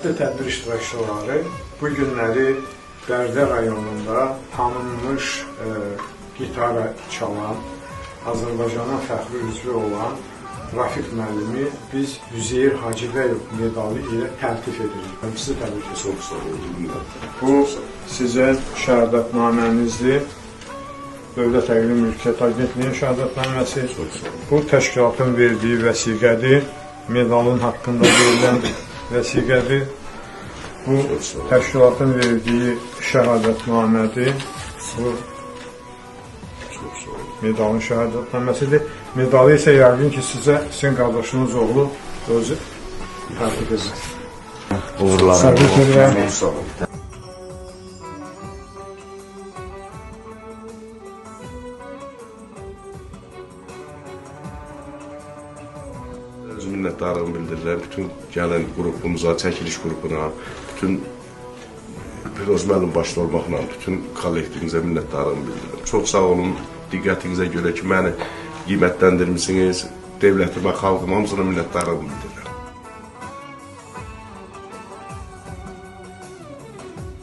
Tədbir iştirakçıları, bu günləri Bərdə rayonunda tanınmış gitara çalan, Azərbaycanın fəxri üzvü olan Rafiq müəllimi biz Üzeyir Hacıbəyov medalı ilə təltif edirik. Mən sizi təbrik edirəm. Çox sağ olun. Bu sizə şəhadətnamənizdir. Dövlət Əqli Mülkiyyət Agentliyinin şəhadətnaməsi. Çox sağ olun. Bu təşkilatın verdiyi vəsiqədir. Medalın haqqında verilən vəsiqədir. Bu Çox sağ olun. təşkilatın verdiyi şəhadətnamədir. Bu Çox sağ olun. medalın şəhadətnaməsidir. Medalı isə yəqin ki, sizə sizin qardaşınız oğlu özü təltif edir. Uğurlar. Təbrik edirəm. Çox sağ olun. Öz minnətdarlığımı bildirirəm bütün gələn qrupumuza, çəkiliş qrupuna, bütün Firuz müəllim başda olmaqla bütün kollektivimizə minnətdarlığımı bildirirəm. Çox sağ olun, diqqətinizə görə ki, məni qiymətləndirmisiniz, devlətimə, xalqıma hamısına minnətdarlığımı bildirirəm.